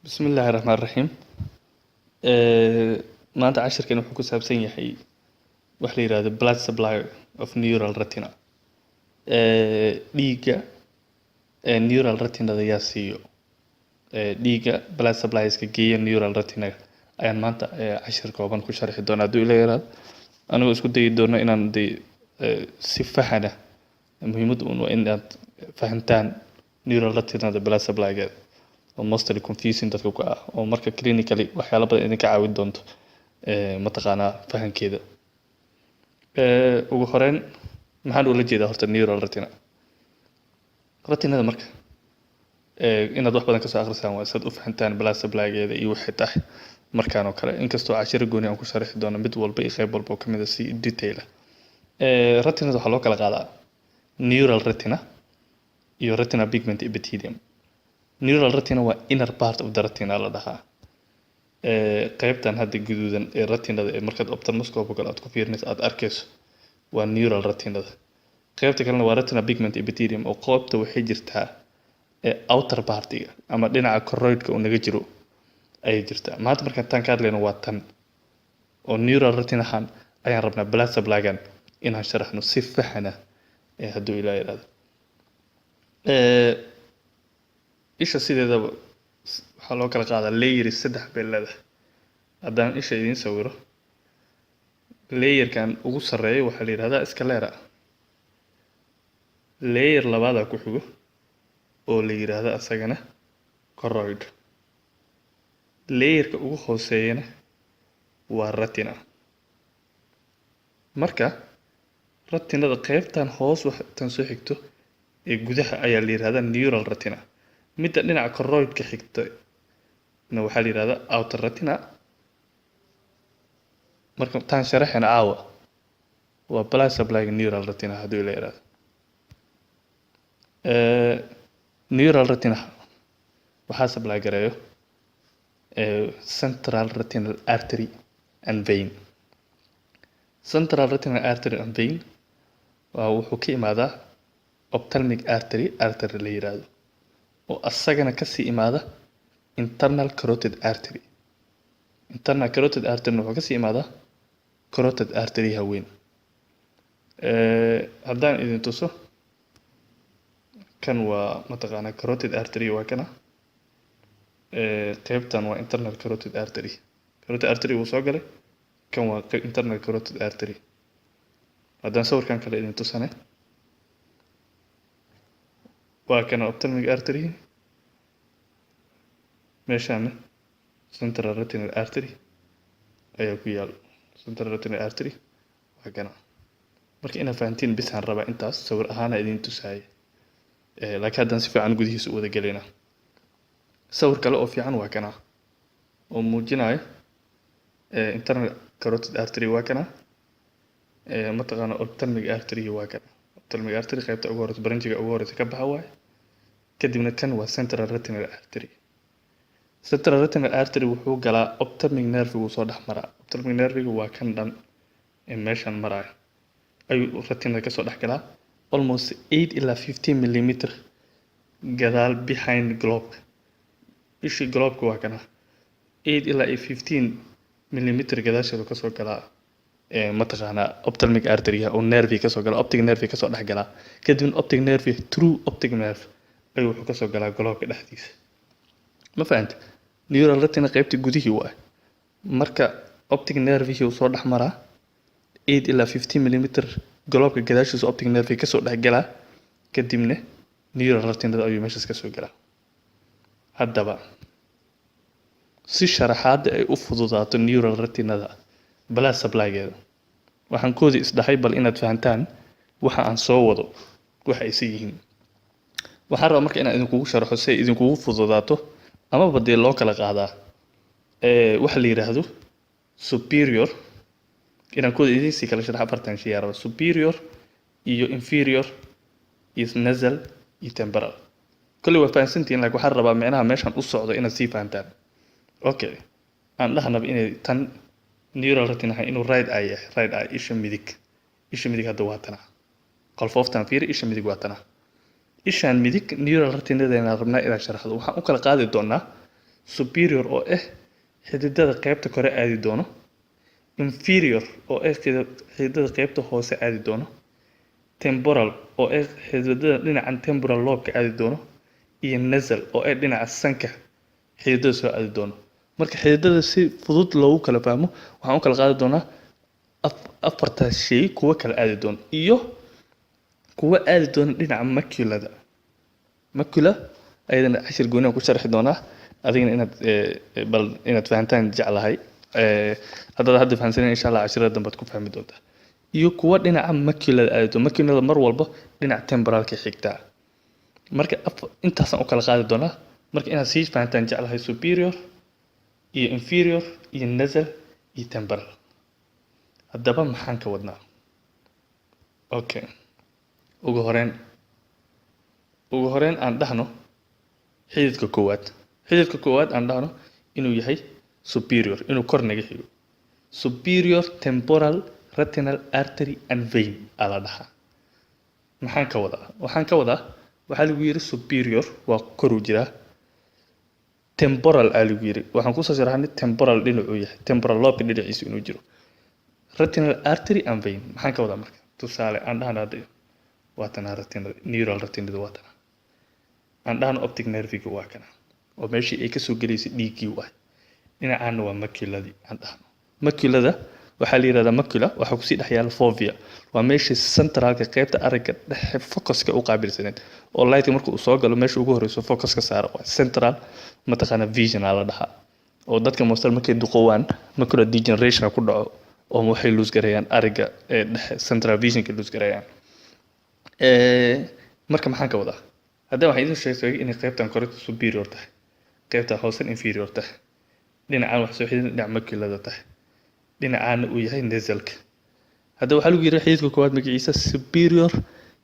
Bismillaahi Raxmaani Raxiim. Maanta cashirkan wuxuu ku saabsan yahay wax la yiraahdo blood supply of neural retina. Dhiigga neural retinada yaa siiyo, dhiigga blood supplieska geeya neural retina ayaan maanta cashir kooban ku sharxi doonaa, hadduu Ilaahay yiraahdo, anigoo isku dayi doono inaan dee si fahana. Muhiimaddu un waa inaad fahantaan neural retinada blood supply-geeda oo mostly confusing dadka ku ah, oo marka clinically waxyaalo badan idinka caawin doonto mataqaanaa fahankeeda. Ugu horeyn, maxaan ula jeedaa horta neural retina? Retinada marka inaad wax badan kasoo akhrisaan waa saad u fahantaan blood supply-geeda iyo waxay tahay markaan oo kale, inkastoo cashiro gooni aan ku sharixi doono mid walba iyo qayb walba oo kamid ah si detail ah. Retinada waxaa loo kala qaadaa neural retina iyo retina pigment epithelium. Neural retina waa inner part of the retina la dhahaa. Qaybtan hadda guduudan ee retinada ee markaad ophthalmoscope oo kale aad ku fiirinayso aad arkayso waa neural retinada. Qaybta kalena waa retina pigment epithelium, oo qoobta waxay jirtaa ee outer partiga ama dhinaca choroidka uu naga jiro ayay jirtaa. Maanta markaan tan ka hadlayno waa tan oo neural retinahan ayaan rabnaa blood supply-gan inaan sharaxno si fahana hadduu Ilaahay yiraahdo. Isha sideedaba waxaa loo kala qaadaa layers, saddex bay leedahay. Haddaan isha idiin sawiro, layerkan ugu sarreeya waxaa la yihahdaa sclera. Layer labaadaa ku xigo oo la yiraahdo asagana choroid. Layerka ugu hooseeyana waa retina. Marka retinada qaybtan hoos tan soo xigto ee gudaha ayaa la yihahdaa neural retina. Midda dhinaca choroidka xigta na waxaa la yihahdaa outer retina. Marka taan sharaxayna caawa waa blood supply neural retina, haddii la yihahdo. Neural retina waxaa supply gareeyo central retinal artery and vein. Central retinal artery and vein waa wuxuu ka imaadaa ophthalmic artery, artery la yiraahdo, oo asagana kasii imaada internal carotid artery. Internal carotid artery wuxuu kasii imaadaa carotid artery weyn. Haddaan idin tuso, kan waa mataqaanaa carotid artery, waa kana. Qaybtan waa internal carotid artery. Carotid artery wuu soo galay, kan waa internal carotid artery. Haddaan sawirkan kale idin tusane, waa kana ophthalmic artery, meeshaana central retinal artery ayaa ku yaal. Central retinal artery waa kana. Marka inaad fahantiin bisaan rabaa, intaas sawir ahaana idin tusaaya, laakiin haddaan si fiican gudihiisa u wada gelayna. Sawir kale oo fiican waa kana oo muujinayo internal carotid artery, waa kana. Mataqaana ophthalmic artery waa kana. Ophthalmic artery qaybta ugu horeysa, branchiga ugu horeysa ka baxa waaye. Kadibna kan waa central retinal artery. Central retinal artery wuxuu galaa ophthalmic nerve, wuu soo dhex maraa. Ophthalmic nerve waa kan dhan ee meeshan maraayo ayuu retinada kasoo dhex galaa, almost 8 ilaa 15 millimeter gadaal behind globe. Ishii globeka waa kana, 8 ilaa 15 millimeter gadaasheedu kasoo galaa mataqaanaa ophthalmic artery oo nerve kasoo gala, optic nerve kasoo dhex galaa. Kadibna optic nerve, through optic nerve ayuu wuxuu kasoo galaa globeka dhexdiisa. Ma fahante? Neural retina qaybta gudihii waay. Marka optic nervihii uu soo dhex maraa, 8 ilaa 15 millimeter globeka gadaashiisa optic nerve kasoo dhex galaa, kadibna neural retinada ayuu meeshaas kasoo galaa. Haddaba si sharaxaadda ay u fududaato neural retinada blood supply-geeda, waxaan koodii isdhahay bal inaad fahantaan waxa aan soo wado waxa aysan yihiin. Waxaan rabaa marka inaan idinkugu sharaxo si ay idinkugu fududaato, amaba dee loo kala qaadaa waxa la yidhaahdo superior, inaan kooda idinsii kala sharaxo afartan shay raba: superior iyo inferior iyo nasal iyo temporal. Kolley waa fahansantihiin, laakiin waxaan rabaa micnaha meeshan u socdo inaad sii fahantaan. Okay, aan dhahnaba inay tan neural retina inuu right eye yahay, right eye, isha midig. Isha midig hadda waa tana, qalfooftan fiiri, isha midig waa tana. Ishaan midig neural retinadeena rabnaa inaan sharaxdo. Waxaan u kala qaadi doonaa Superior oo ah xididada qaybta kore aadi doono, inferior oo ah xididada qaybta hoose aadi doono, temporal oo ah xididada dhinacan temporal lobe-ka aadi doono, iyo nasal oo ah dhinaca sanka xididada soo aadi doono. Marka xididada si fudud loogu kala fahmo, waxaan u kala qaadi doonaa afartaas shay: kuwa kala aadi doono iyo kuwa aadi doona dhinaca maculada. Macula ayadana cashir gooni aan ku sharxi doonaa. Adigana inaad bal inaad fahantaan jeclahay. Haddaad hadda fahansanin, insha Allah cashirada dambe aad ku fahmi doontaa. Iyo kuwa dhinaca maculada aadi doono. Maculada mar walba dhinaca temporalka xigtaa. Marka intaasaan u kala qaadi doonaa. Marka inaad sii fahantaan jeclahay superior iyo inferior iyo nasal iyo temporal. Haddaba maxaan ka wadnaa? Okay, ugu horeyn aan dhahno xididka koowaad. Xididka koowaad aan dhahno inuu yahay superior, inuu kor naga xigo. Superior temporal retinal artery and vein aa la dhahaa. Maxaan ka wadaa? Waxaan ka wadaa, waxaa lagu yiri superior waa koruu jiraa, temporal aa lagu yiri. Waxaan kusoo sharaxnay temporal dhinacuu yahay, temporal lobe dhinaciisu inuu jiro. Retinal artery and vein maxaan ka wadaa? Marka tusaale aan dhahno hadda waa tanaa retinal, neural retinada waa tanaa. Aan dhahno optic nerviga waa kana, oo meeshii ay kasoo gelaysay dhiiggii waay. Dhinacaana waa maculadii. Aan dhahno maculada waxaa la yihahdaa macula waxaa kusii dhex yaala fovea, waa meeshii centralka qaybta aragga dhexe focuska u qaabilsaneed, oo lightka marka uu soo galo meesha ugu horeyso focuska saara waa central mataqaana vision aa la dhahaa. Oo dadka mostal markay duqowaan macula degeneration ku dhaco, oo waxay lose gareeyaan aragga ee dhexe, central visionka lose gareeyaan. Marka maxaan ka wadaa? Haddana waxaan idin sheegay inay qaybtan kore superior tahay, qaybtan hoose inferior tahay, dhinacaan wax soo xidhin dhinac maculada tahay, dhinacaana uu yahay nasalka. Hadda waxaa lagu yidhi xididka koowaad magaciisa superior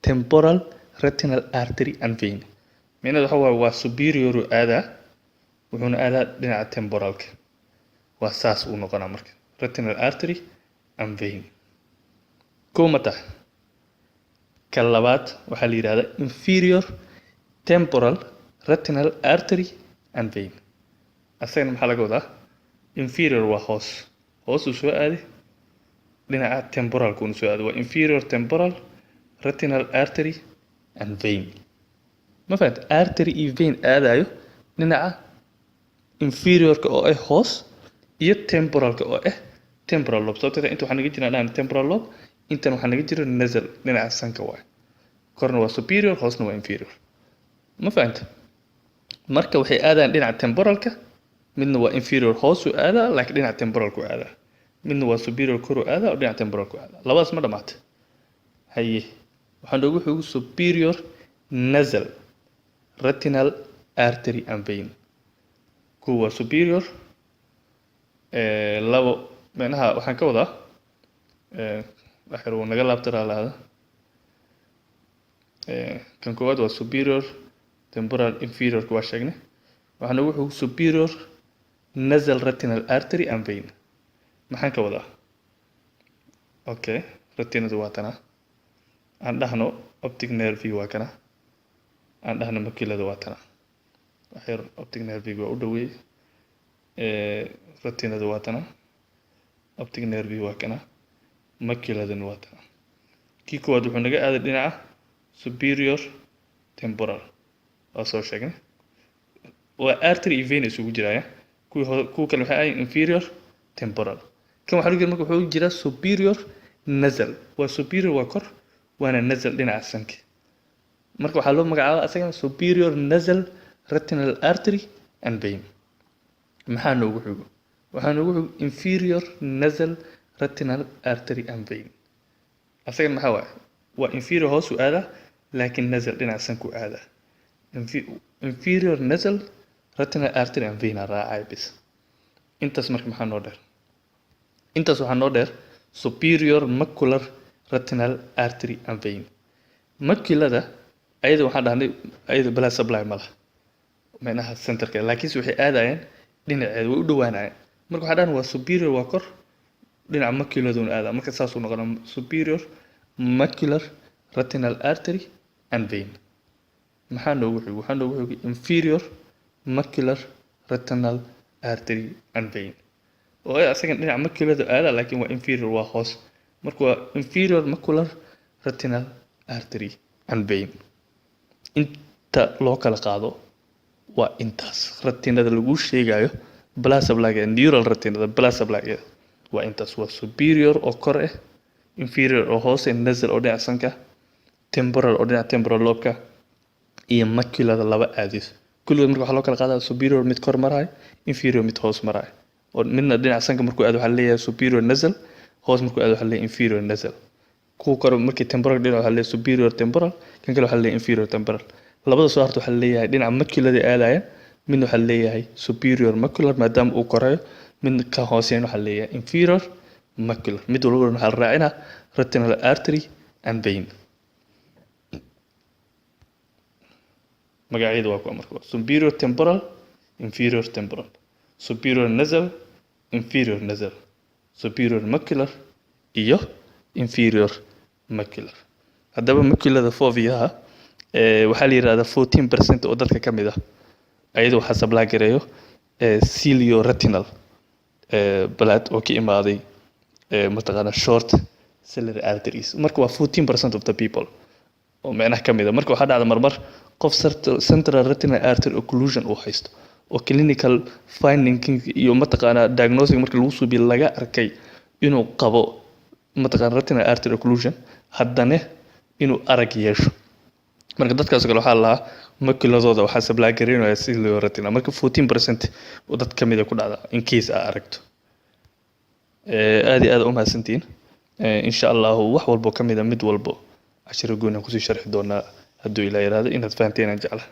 temporal retinal artery and vein. Micnaheedu waxa waaye waa superior uu aadaa, wuxuuna aadaa dhinaca temporalka. Waa saas uu noqonaa marka retinal artery and vein. Kow ma tahay? Ka labaad waxaa la yidhahdaa inferior temporal retinal artery and vein. Asagana maxaa laga wadaa? Inferior waa hoos, hoos uu soo aaday, dhinaca temporalka uuna soo aaday. Waa inferior temporal retinal artery and vein. Ma fahamta? Artery iyo vein aadayo dhinaca inferiorka oo ah hoos iyo temporalka oo ah temporal lobe. Sababtoo inta waxaa naga jira dhinaca temporal lobe, intan waxaa naga jira nasal, dhinaca sanka waay. Korna waa superior, hoosna waa inferior. Ma fahamta? Marka waxay aadayaan dhinaca temporalka. Midna waa inferior, hoosuu aadaa, laakiin dhinaca temporalku aadaa. Midna waa superior, koruu aadaa oo dhinaca temporalku aadaa. Labadaas ma dhamaatay? Haye, waxaa noogu xigo superior nasal retinal artery and vein. Kuwa waa superior labo. Micnaha waxaan ka wadaa, waxyar uu naga laabta raalaada. Kan koowaad waa superior temporal, inferiorka waa sheegnay. Waxaa noogu xigo superior nasal retinal artery and vein. Maxaan ka wadaa? Okay, retinadu waa tana. Aan dhahno optic nerve waa kana. Aan dhahno maculada waa tana. Waxyar optic nerve waa u dhaweey. Retinadu waa tana, optic nerve waa kana, maculadana waa tana. Kii koowaad wuxuu naga aaday dhinaca superior temporal, waa soo sheegnay, waa artery iyo vein isugu jiraya. Kuwii hore, kuwa kale waxay ahaayeen inferior temporal. Kan waxaa lagu jira marka wuxuu jiraa superior nasal. Waa superior, waa kor, waana nasal, dhinaca sanka. Marka waxaa loo magacaabaa asagana superior nasal retinal artery and vein. Maxaa noogu xigo? Waxaa noogu xigo inferior nasal retinal artery and vein. Asagana maxaa waaye? Waa inferior, hoos u aadaa, laakiin nasal, dhinaca sanku aadaa. Inferior nasal retinal artery and vein aa raacaya bis. Intaas marka maxaa noo dheer? Intaas waxaa noo dheer superior macular retinal artery and vein. Maculada ayada waxaan dhahnay ayada blood supply ma laha, micnaha centerka, laakiinse waxay aadayaan dhinaceeda, way u dhawaanayaan. Marka waxaa dhahnay waa superior, waa kor, dhinaca maculaduna aadaa. Marka saasuu noqonaa superior macular retinal artery and vein. Maxaa noogu xigo? Waxaa noogu xigay inferior macular retinal artery and vein, oo asagan dhinaca maculada aada, laakiin waa inferior, waa hoos. Marka waa inferior macular retinal artery and vein. Inta loo kala qaado waa intaas. Retinada lagu sheegayo blood supply, neural retinada blood supply waa intaas: waa superior oo kor ah, inferior oo hoose, nasal oo dhinaca sanka, temporal oo dhinaca temporal lobeka, iyo maculada laba aadis kulligood. Marka waxaa loo kala qaadaa superior mid kor marayo, inferior mid hoos marayo, oo midna dhinaca sanka markuu aado waxaa leeyahay superior nasal, hoos markuu aado waxaa leeyahay inferior nasal. Kuwa kore markii temporal dhinac waxaa leeyahay superior temporal, kan kale waxaa leeyahay inferior temporal. Labada soo harta waxaa leeyahay dhinaca maculada aadaya, midna waxaa leeyahay superior macular maadaama uu korayo, midna ka hooseyn waxaa leeyahay inferior macular. Mid walba waxaa la raacinaa retinal artery and vein. Magacyada waa kuwa marka: superior temporal, inferior temporal, superior nasal, inferior nasal, superior macular iyo inferior macular. Haddaba maculada foveaha waxaa la yihahdaa 14% oo dadka ka mid ah ayada waxaa supply gareeyo cilioretinal blood oo ka imaaday mataqaana short ciliary arteries. Marka waa 14% of the people oo micnaha ka mid ah. Marka waxaa dhacda marmar qof central retinal artery occlusion uu haysto oo clinical finding iyo mataqaanaa diagnostic marka lagu suubiyo laga arkay inuu qabo mataqaana retinal artery occlusion, haddana inuu arag yeesho. Marka dadkaas kale waxaa lahaa maculadooda waxaa supply gareynaya cilioretina. Marka 14% oo dad kamid a ku dhacda in case aa aragto. Aad iyo aad u mahadsantihiin. Insha Allahu wax walbo kamid a, mid walbo cashiro gooni aan kusii sharxi doonaa hadduu Ilaa yiraahdo. Inaad fahanteen aan jeclahay.